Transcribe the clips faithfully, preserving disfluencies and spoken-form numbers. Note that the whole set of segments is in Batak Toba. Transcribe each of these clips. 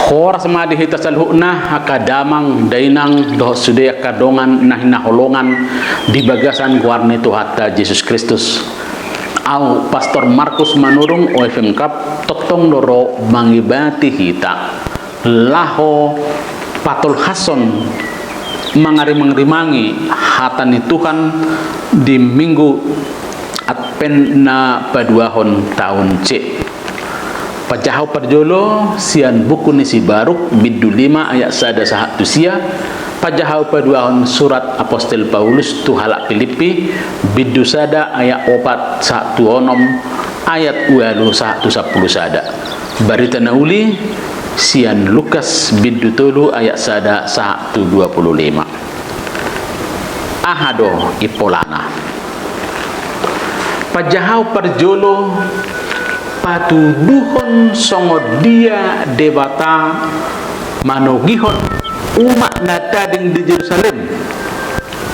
Horas ma di hita saluhutna, angka damang, dainang, dohot sude angka dongan na hinaholongan di bagasan goar ni Tuhanta Jesus Kristus. Au Pastor Markus Manurung, O F M Cup, tongtong do ro mangibati hita laho patolhashon, mangarimangrimangi hata ni Tuhan di Minggu Advent na paduahon taon C. Panjahau parjolo sian buku ni si Baruk, bindu lima ayat sada sahat tu sia. Panjahau paduahon surat apostel Paulus tu halak Pilippi, bindu sada ayat opat sahat tu onom, ayat ualu sahat tu sampulu sada. Barita na uli sian Lukas, bindu tolu ayat sada sahat tu dua pulu lima. Aha do impolana? Panjahau parjolo, patuduhon songon dia Debata manogihon umat na tading di Jerusalem,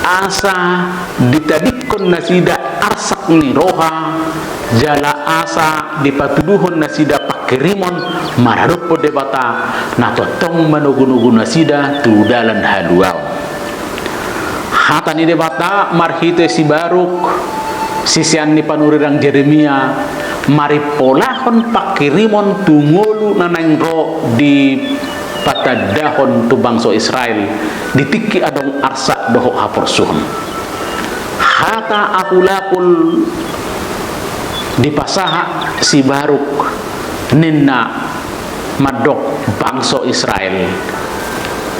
asa ditadingkon nasida arsak ni roha, jala asa dipatuduhon nasida pangkirimon maradophon Debata na tongtong manogunogu nasida tu dalan haluaon. Hata ni Debata marhite si Baruk, sisean ni panurirang Jeremia, marimpolahon pangkirimon tu ngolu na naeng ro dipatandahon tu bangso Israel di tingki adong arsak dohot haporsuhon. Hata apulapul dipasahat si Baruk, ninna mandok bangso Israel.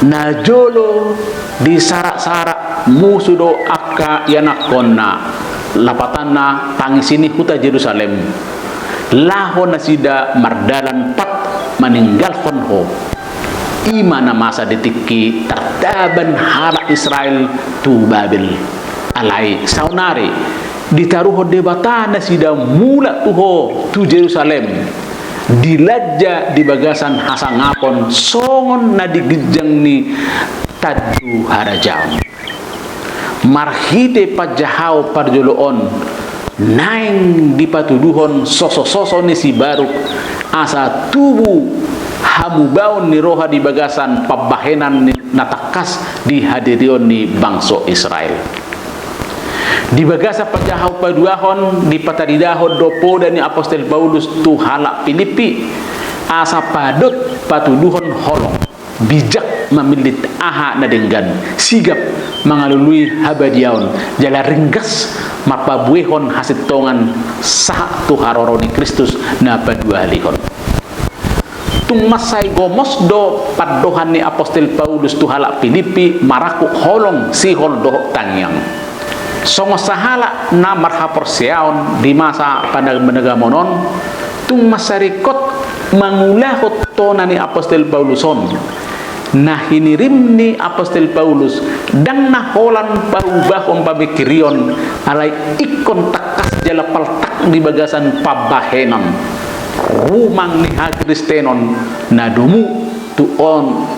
Najolo disarasara musu do angka ianakhonna, lapatanna tangis ni huta Jerusalem, laho nasida mardalan pat maninggalhon Ho. I ma na masa di tingki tartaban halak Israel tu Babel. Alai saonari ditaruhon Debata nasida mulak tu Ho, tu Jerusalem, dilanja di bagasan hasangapon songon na di ginjang ni tandu harajaon. Marhite panjahau parjolo on, naeng dipatuduhon sosososo ni si Baruk, asa tubu hamubaon ni roha di bagasan pambahenan ni na tangkas di hadirion ni bangso Israel. Di bagasan panjahau paduahon dipataridahon do poda ni apostel Paulus tu halak Pilippi, asa padot patuduhon holong, bijak mamillit aha na denggan, sigap mangalului habadiaon, jala ringgas mampabuehon hasintongan sahat tu haroro ni Kristus na paduahalihon. Tung mansai gomos do pandohan ni apostel Paulus tu halak Pilippi marangkup holong sihol dohot tangiang. Songon sahalak na marhaporseaon di masa panagamonon, tung mansai ringkot mangulahon tona ni apostel Paulus on. Na hinirim ni apostel Paulus ndang na holan paubahon pamingkirion, alai ingkon tangkas jala paltak di bagasan pambahenan rumang ni hakristenon na domu tu on,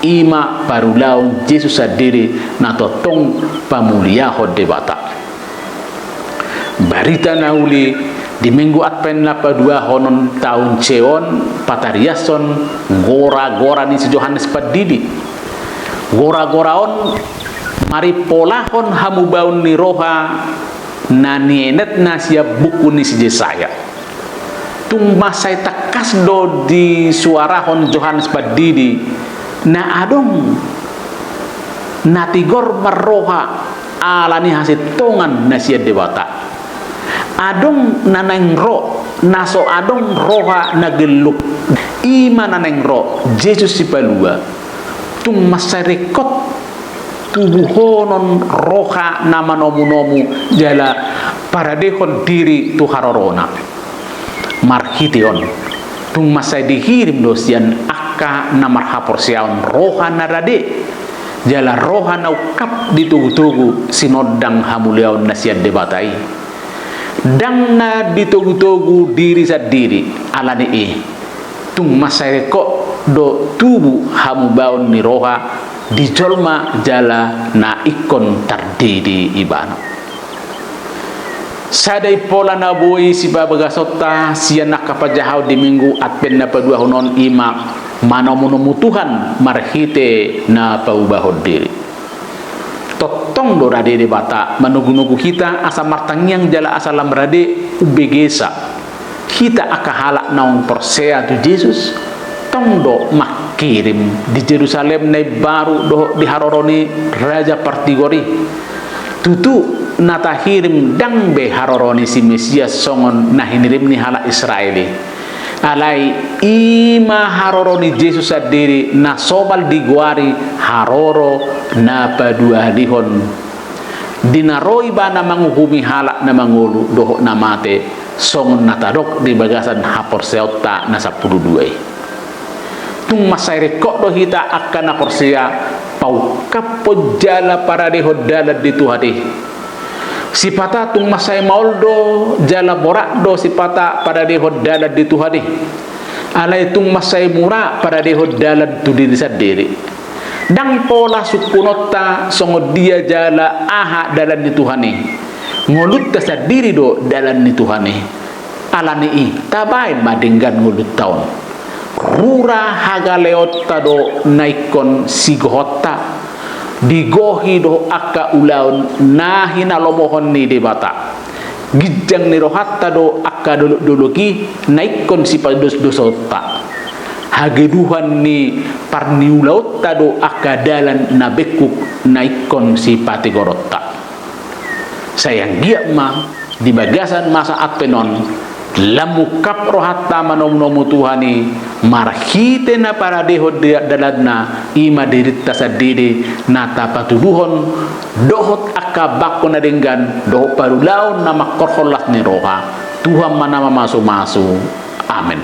i ma parulaon Jesus sandiri na tongtong pamuliahon Debata. Barita na uli di Minggu Advent na paduahon taon C on, patariashon gora-gora ni si Johannes Pandidi. Gora-gora on marimpolahon hamubaon ni roha na nienetna sian buku ni si Jesaya. Tung mansai tangkas do disuarahon Johannes Pandidi, na adong na tigor marroha ala ni hasintongan na sian Debata. Adong na naeng ro, na so adong roha na gelluk. I ma na naeng ro, Jesus Sipalua. Tung mansai ringkot tubuhonon roha na manomunomu jala paradehon diri tu harorona. Marhite on, tung mansai dihirim do sian angka na marhaporseaon roha na rade, jala roha na ungkap ditogutogu sinondang hamuliaon na sian Debata i. Ndang na ditogutogu diri sandiri, ala ni i tung mansai ringkot do tubu hamubaon ni roha di jolma jala na ingkon tardidi ibana. Sada impola na boi sipabagasonta sian angka panjahaon di Minggu Advent na paduahon on i ma Manomunomu Tuhan marhite na paubahon diri. Tongtong do rade Debata manogunogu hita asa martangiang jala asa lam rade umbegesa. Hita angka halak naung porsea tu Jesus, tong do mangkirim di Jerusalem na imbaru dohot di haroro ni raja partigor i. Tutu, na tahirim ndang be haroro ni si Mesias songon na hinirim ni halak Israel i. Alai i ma haroro ni Jesus sandiri na somal digoari haroro na paduahalihon. Di na ro ibana manguhumi halak na mangolu dohot na mate, songon na tadok di bagasan haporseaonta na sampulu dua i. Tung mansai ringkot do hita angka na porsea paungkaphon jala paradehon dalan ni Tuhan i. Sipata tung mansai maol do jala borat do sipata paradehon dalan ni Tuhan i. Alai tung mansai mura paradehon dalan tu diri sandiri. Ndang pola sungkunonta songon dia jala aha dalan ni Tuhan i. Ngolunta sandiri do dalan ni Tuhan i. Ala ni i, tabaen ma denggan ngolunta on. Rura hagaleonta do na ingkon sigohonta. Digohi do angka ulaon na hinalomohon ni Debata. Ginjang ni rohanta do angka dolokdolok i na ingkon sipadosdosaonta. Hageduhan ni parniulaonta do angka dalan na bengkuk na ingkon sipatigoronta. Sai anggiat ma di bagasan masa Advent on, lam ungkap rohanta manomunomu Tuhan i, marhite na paradehon di dalanna, i ma dirinta sandiri na tapatuduhon dohot angka bangko na denggan dohot parulaon na mangkorhon las ni roha. Tuhan ma na mamasumasu. Amen.